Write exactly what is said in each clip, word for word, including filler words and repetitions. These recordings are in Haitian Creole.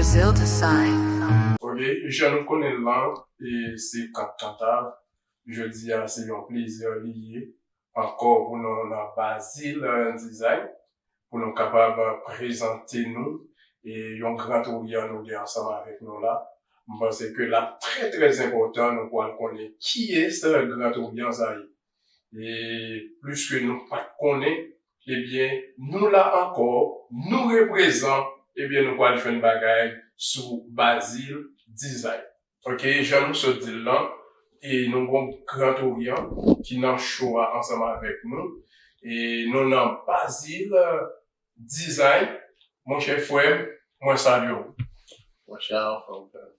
Brazil to sign. Ok, jan nou konnen l lan, e se Kat Kantav. Jodi a, se yon plezi li ye ankò pou nou nan Bazil Design, pou nou kapab prezante nou e yon Gran Toryan nou gen ansanm avèk nou la. M panse ke l ap trè, trè enpòtan nou pral konnen kiyès Gran Toryan sa ye. E pliske nou pa t konnen, ebyen, nou la ankò, nou reprezan, ebyen, nou pral jwenn bagay sou Bazil Design. Ok, jan nou sot di l lan, e nou gon Gran Toryan ki nan show a ansanm avèk nou. E nou nan Bazil Design, monchè frè m, mwen salye w. Monchè, anfòm frè m.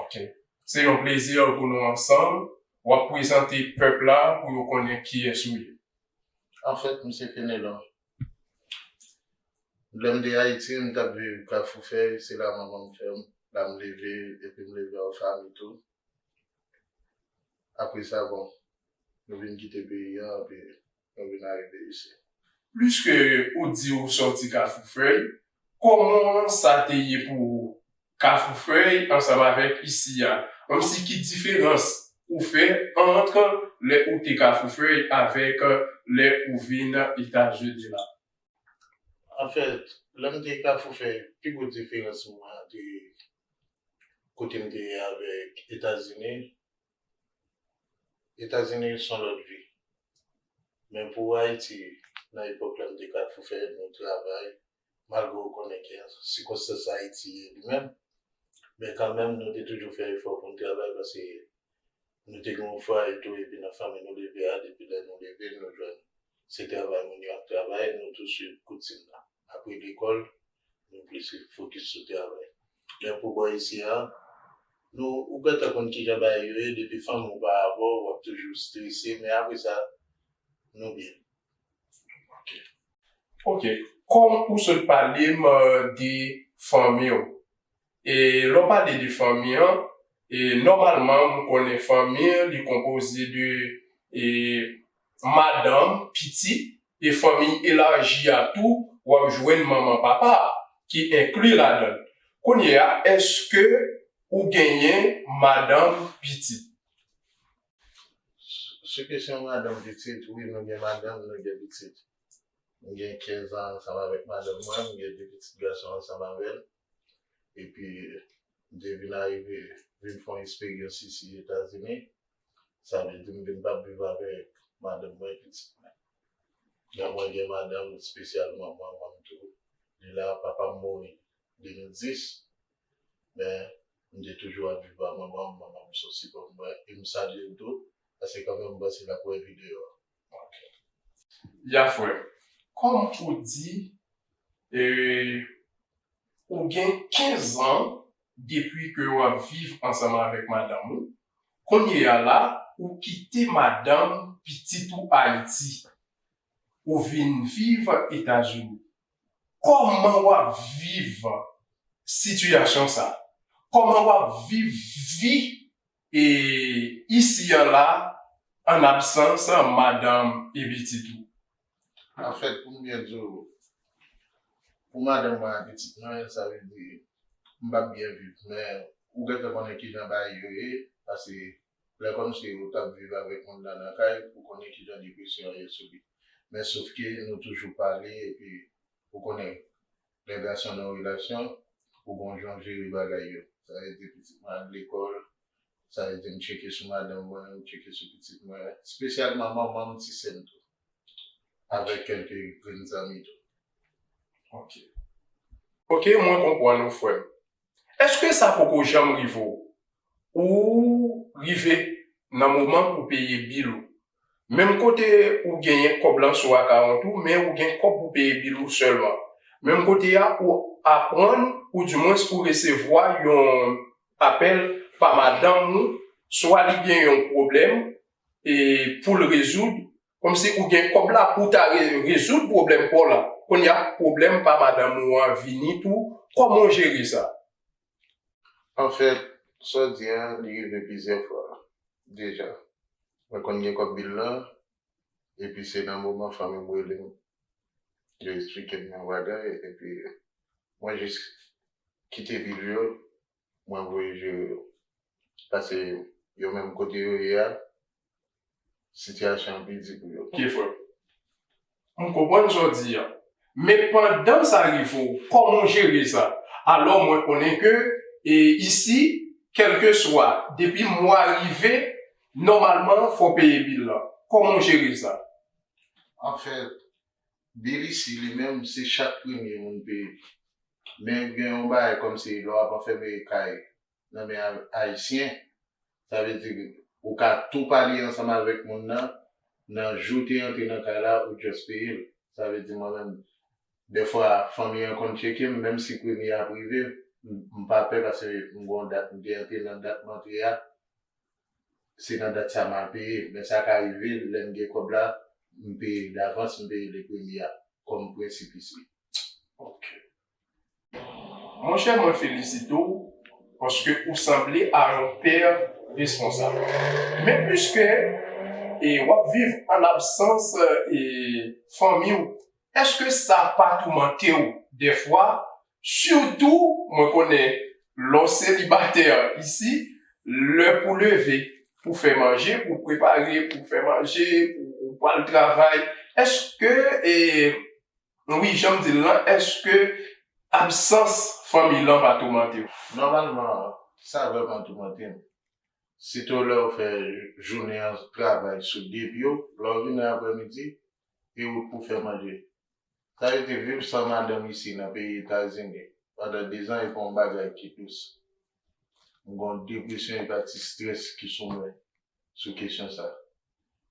Ok. Se yon plezi pou nou ansanm. W ap prezante pèp la pou yo konnen kiyès ou ye. Anfèt, m se Fenelon. Lè m te Ayiti, m t ap viv Kafou Fèy, se la manman m fè m, la m leve, epi m leve an fanmi tou. Apre sa, bon, nou vin kite peyi an, epi nou vin arive isi. Pliske ou di ou sòti Kafou Fèy, kòman sa te ye pou ou? Kafou Fèy ansanm avèk isi a, kòmsi ki diferans ou fè ant lè ou te Kafou Fèy avèk lè ou vin Etazini la? Anfèt, lè m te Kafou Fèy, pi gwo diferans mwen an te kote m te ye avèk Etazini. Etazini se yon lòt vi. Men pou Ayiti, nan epòk la m te Kafou Fèy, nou travay, malgre w konnen ke sikonstans Ayiti ye li menm, men kanmenm nou te toujou fè efò pou n travay paske nou te gen yon fwaye tou epi nan fanmi nou leve a, depi lè nou leve, nou jwenn se travay moun yo ap travay, nou tou swiv koutim nan. Apre lekòl, nou plis fokis sou travay. Lè pou bò isi a, nou ou gentan konn kijan bagay yo ye, depi fanmi w pa avè w, w ap toujou strese, men apre sa, nou byen. Ok. Kòm ou sot pale m de fanmi w, e lè w pale de fanmi an, e nòmalman, nou konnen fanmi an, li konpoze de e madanm, pitit, e fanmi elaji a tou, w ap jwenn manman, papa a, ki enkli ladan l. Kounye a, èske ou genyen madanm, pitit? Sou kesyon madanm, pitit, wi, nou gen madanm, nou gen pitit. M gen kenz an ansanm avèk madanm mwen, m gen de pitit gason ansanm avè l. Epi, m te vin arive, vin fè yon eksperyans isi Etazini. Sa vle di m vin p ap viv avèk madanm mwen, pitit mwen. Men mwen gen madanm, espesyalman manman m tou. Li la, papa m mouri de mil dis, men m te toujou ap viv ak manman m, manman m se yon sipò pou mwen, e m salye l tou, paske kanmenm m panse l ap wè videyo a. Ya frè, kòm ou di, e, ou gen kenz an depi ke w ap viv ansanm avèk madanm ou, kounye a la, ou kite madanm, pitit ou Ayiti, ou vin viv Etazini. Kòman w ap viv sitiyasyon sa? Kòman w ap viv vi e isi an la, an absans madanm e pitit ou? Anfèt, pou m byen di w, pou madanm mwen ak pitit mwen, sa vle di, m p ap byen viv, men ou gentan konnen kijan bagay yo ye, paske lè kòmsi ou t ap viv avèk moun nan nan kay, ou konnen kijan depresyon an ye sou li. Men sof ke nou toujou pale, epi ou konnen, lè gason nan yon relasyon, ou gon jan w jere bagay yo. Sa vle di pitit mwen al lekòl, sa vle di m tcheke sou madanm mwen, m tcheke sou pitit mwen, espesyalman manman m, ti sè m tou, avèk kèlke grenn zanmi tou. Ok. Ok, mwen konprann ou, frè m. Èske sa poko janm rive w? Ou rive nan moman pou peye bil ou. Menm kote ou genyen kòb lan sou akawont ou, men ou gen kòb pou peye bil ou sèlman. Menm kote a, ou aprann, oudimwens ou resevwa yon apèl pa madanm ou, swa li gen yon pwoblèm e pou l rezoud, kòmsi ou gen kòb la pou w ta re- rezoud pwoblèm pa w la. Kounye a, pwoblèm pa madanm ou an vini tou, kòman w jere sa? Anfèt, sa w di a, li rive plizyè fwa deja. Mwen konn gen kòb bil lan, epi se nan moman fanmi m rele m, yo eksplike m yon bagay, epi mwen jis kite vil yo, mwen voye jere yo. Paske yo menm kote yo ye a, sitiyasyon an pi di pou yo. Ok, frè. M konprann sa w di a. Men pandan sa rive w, kòman w jere sa? Alò, mwen konnen ke e, isi, kèlkeswa, depi mwa rive, nòmalman, fò w peye bil lan. Kòman w jere sa? Anfèt, bil isi li menm, se chak premye moun peye. Men gen yon bagay kòmsi lè w ap anfème kay nan men Ayisyen, sa vle di ou ka tou pale ansanm avèk moun nan, nan jou te antre nan kay la, ou just peye l. Sa vle di mwen menm, dèfwa fanmi an konn tcheke m, menm si premye a ap rive, m pa pè paske m gen yon dat, m te antre nan dat m antre a, se nan dat sa m al peye. Men sa ka rive, lè m gen kòb la, m peye davans, m peye le premye a, kòm prensip isi. Ok. Monchè, mwen felisite w paske ou sanble a yon pè responsab. Men piske e, w ap viv an absans e, fanmi w, èske sa pa toumante w dèfwa? Sitou, mwen konnen lè w selibatè isi, lè pou leve, pou fè manje, pou prepare, pou fè manje, pou ou pral travay, èske e, Wi, jan m di l lan, èske absans fanmi lan pa toumante w? Nòmalman, sa vrèman toumante m. Sitou lè w fè jounen an travay sou de pye w, lè w vin nan aprèmidi, e ou pou fè manje. Sa vle di viv san madanm isi nan peyi Etazini pandan de zan e pa yon bagay ki dous. M gen yon depresyon e pa ti strès ki sou mwen sou kesyon sa.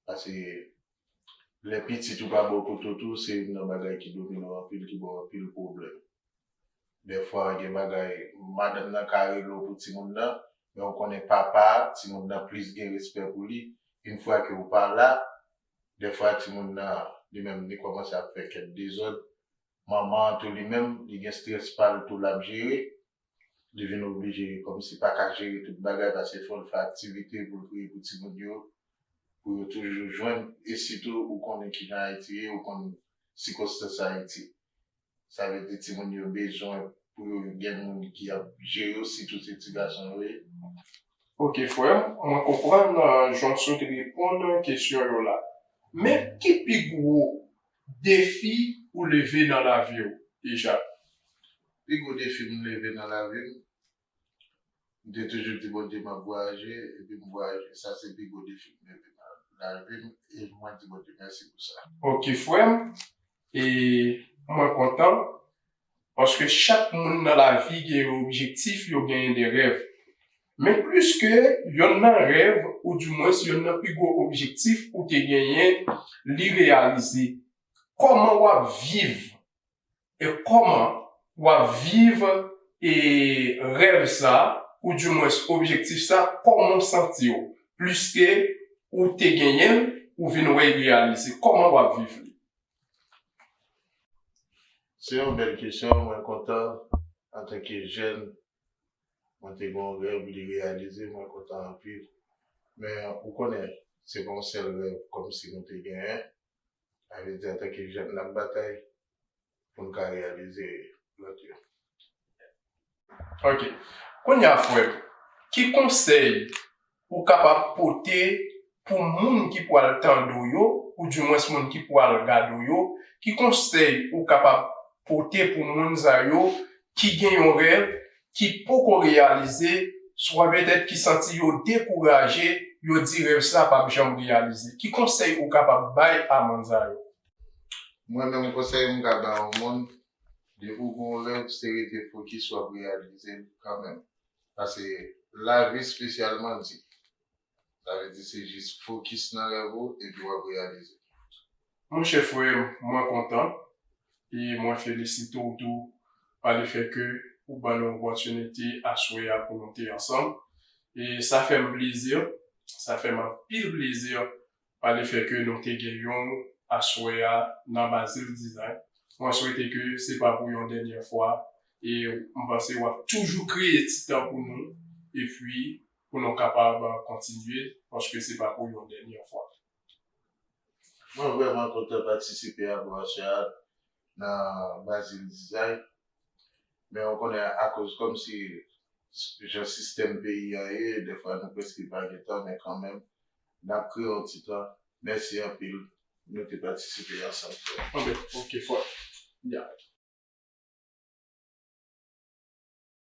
Paske lè pitit ou pa bò kote w tou, se youn nan bagay ki domine w anpil, ki ba w anpil pwoblèm. Dèfwa gen bagay, madanm nan ka rele w pou timoun nan, men ou konnen papa a, timoun nan plis gen respè pou li. Yon fwa ke ou pa la, dèfwa timoun nan li menm li kòmanse ap fè kèk dezòd. Manman an tou li menm, li gen strès pa l tou l ap jere. Li vin oblije kòmsi pa ka jere tout bagay paske fò l fè aktivite pou l kreye pou timoun yo, pou yo toujou jwenn, e sitou ou konnen kijan Ayiti ye, ou konn sikonstans Ayiti. Sa vle di timoun yo bezwen pou yo gen moun ki ap jere yo, sitou se ti gason yo ye. Ok, frè m, mwen konprann jan w sot reponn kesyon yo la. Men ki pi gwo defi ou leve nan lavi w deja? Pi gwo defi m leve nan lavi m, m te toujou di Bondye m ap vwayaje, epi m vwayaje. Sa se pi gwo defi m leve nan lavi m, e mwen di Bondye mèsi pou sa. Ok, frè m, e mwen kontan, paske chak moun nan lavi gen yon objektif, yo genyen de rèv. Men plis ke yonn nan rèv, oudimwens yonn nan pi gwo objektif ou te genyen, li reyalize. Kòman w ap viv? E kòman w ap viv e rèv sa, oudimwens objektif sa, kòman w santi w? Pliske ou te genyen l, ou vin wè l reyalize. Kòman w ap viv li? Se yon bèl kesyon, mwen kontan antanke jèn, mwen te gen yon rèv li reyalize, mwen kontan anpil. Men ou konnen, se pa yon sèl rèv kòmsi nou te genyen. Sa vle di antanke jèn n ap batay pou n ka reyalize lòt yo. Ok. Kounye a frè m, ki konsèy ou kapab pote pou moun ki pwal tande w yo, oudimwens moun ki pwal gade w yo, ki konsèy ou kapab pote pou moun sa yo ki gen yon rèv ki poko reyalize, swa petèt ki santi yo dekouraje, yo di rèv sa p ap janm reyalize? Ki konsèy ou kapab bay a moun sa yo? Mwen menm konsèy m ka ba yon moun, depi w gen yon rèv, se rete fokis w ap reyalize l kanmenm. Paske lavi espesyalman di. Sa vle di se jis fokis nan rèv ou epi w ap reyalize. Monchè frè m, mwen kontan e mwen felisite w tou pa lefèt ke ou ban nou opòtinite aswè a pou nou te ansanm. E sa fè m plezi, sa fè m anpil plezi pa lefèt ke nou te gen yon aswè a nan Bazil Design. Mwen swete ke se pa pou yon dènyè fwa e m panse w ap toujou kreye ti tan pou nou epi pou nou kapab kontinye paske se pa pou yon dènyè fwa. Mwen vrèman kontan patisipe avè w aswè a nan Bazil Design. Men ou konnen, akoz kòmsi jan sistèm peyi a ye, dèfwa nou prèske pa gen tan, men kanmenm, n ap kreye yon ti tan. Mèsi anpil, nou te patisipe ansanm, frè. Anben, ok, fò.